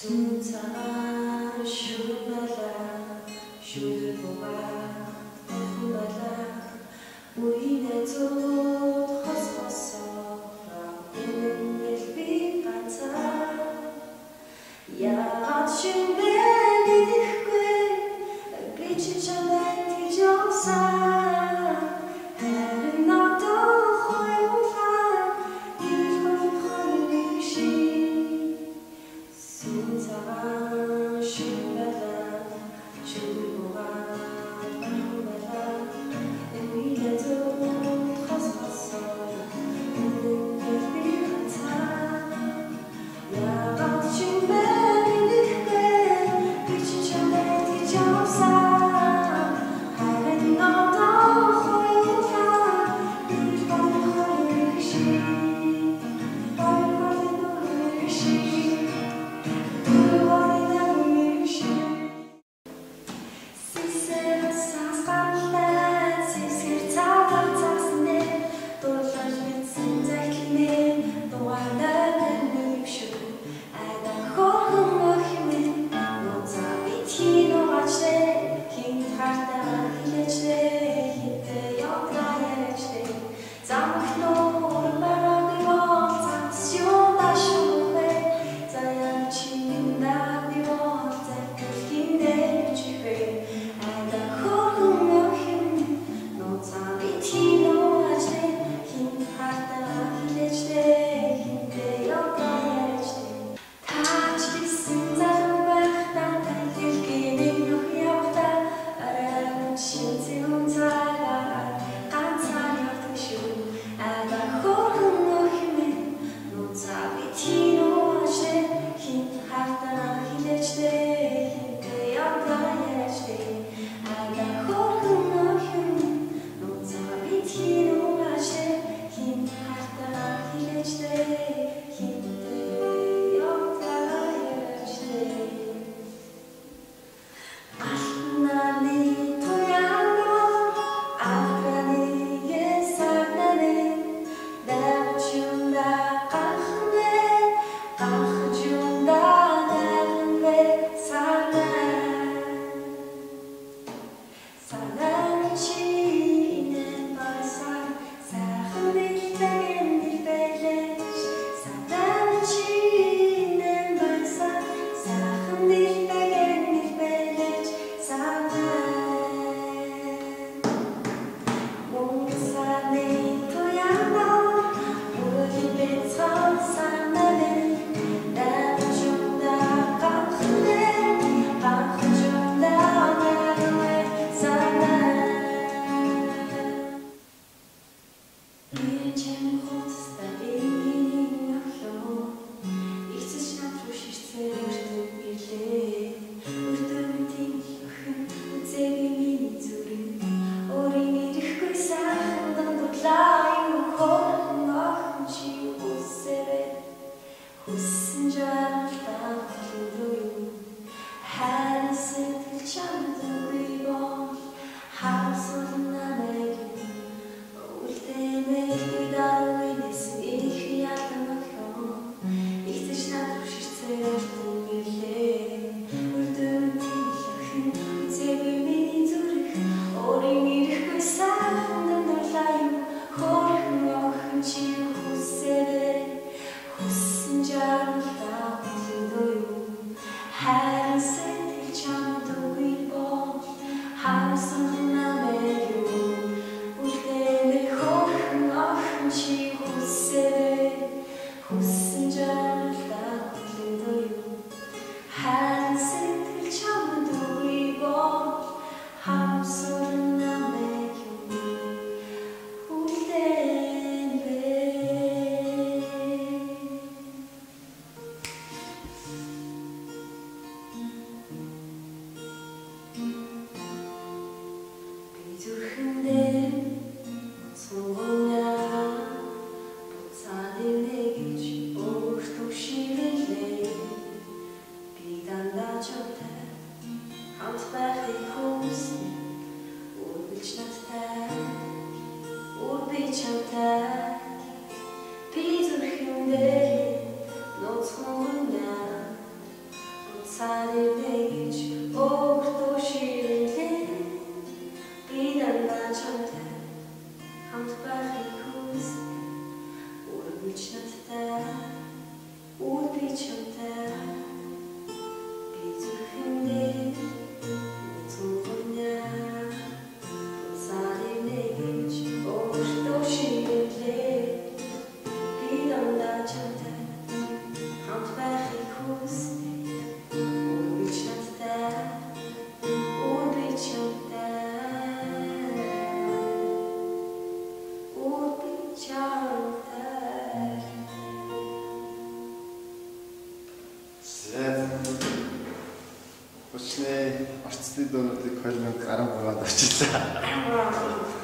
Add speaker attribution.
Speaker 1: Сүүн цагаан шүн байлаа, шүдэр бугаад байхан байлаа. Үеийн найзууд хос хосоороо үнэн л би ганцаар. Яагаад шүн бэ мэдэхгүй, би чи чамайг тэгж явсан. Харин одоо хоёулаа ил хоёрыг шиг. Сүүн цагаан шүн байлаа, шүдэр бугаад байхан байлаа. Үеийн найзууд хос хосоороо үнэн л би ганцаар. Яагаад шүн бэ мэдэхгүй, би чи чамайг тэгж явсан. Харин одоо хоёулаа ил хоёрыг шиг. Хоёр голын нүрийг шиг. Дөрөв голын нүрийг шиг. Сисэр сас ганлаа, сисэр цагаан цаасан дээр дурлаж мэдсэн захилмээ дугаанаа нэг шүү. Айдан хөөрхөн охин минь нууцаа битгий нугаач дээ, хинт хартаа хилээч дээ, хинтээ явдгаа яриач дээ. Замагт нуур байгаагүй бол замс юудаа шүүхвэ. Заяа чи минь даагүй бол захил хиндээ бичихвэ. Айдан хөөрхөн охин минь нууцаа битгий нугаач дээ, хинт хартаа хилээч дээ, хинтээ явдгаа яриач дээ. Таач гэсэн залуу байхдаа танхилгийн нэг нөх явхдаа арай шин зүүн цагаар ганцаар явдаг шүү. Айдан хөөрхөн охин минь нууцаа битгий нугаач дээ, хинт хартаа хилээч дээ, хинтээ явдгаа яриач дээ. Айдан хөөрхөн охин минь нууцаа битгий нугаач дээ, хинт хартаа хилээч дээ, хинтээ явдгаа яриач дээ. Алтнаны туяана алдраны сагнаны дагчунда ганхнэ ганхжунда нагнэ сагна санааны чинэн байсан сайхан бэлтгэн дэлбэлэж санааны чинэн байсан сайхан дэлбэгэн дэлбэлэж сагна. Мөнгө сарны туяана үлийн бяцхан санааны дагчунда ганхнэ ганхжунда нагнэ сагна. Би чам хуцтай энгийн охин Игцэж над руу ширтсээр өртөг ирлээ. Өртөг тийм л охин үзээгүй миний зүрх. Өөрийн ирэхгүй сайхан дурлаа юм хөөрхөн охин чи үсэрээ. Хүссэн жаргалтай хөтлөндөө юм. Харин сэтгэл чамд үгүй бол харамсал намайг юм. Үлдээмэлгүй даруй нэсэн их ядан охин Игцэж над руу ширтсээр өртөн ирлээ. Өртөн тийм л охин үзээгүй миний зүрх. Өөрийн ирэхгүй сайхан дурлаа юм. Хөөрхөн охин чи хүсээрээ. Хүссэн жаргалтай хөтлөндөө юм. Харин сэтгэл чамд үгүй бол харамсал намайг юм. Үлдээнэ хөөрхөн охин чи хүсээрээ. Хүссэн жаргалтай хөтлөндөө юм. Харин сэтгэл чамд үгүй бол харамсал намайг юм. Үлдээнэ. Би зүрхэндээ цугуна буцаад ирнэ гэж өөртөө ширлээ. Би дандаа чамтай хамт байхыг хүснэ. Үргэлж надтай, үр би чамтай. Би зүрхэндээ нууцгуна
Speaker 2: Үндэсний дуунуудыг 2013 онд авчирлаа.
Speaker 1: 13.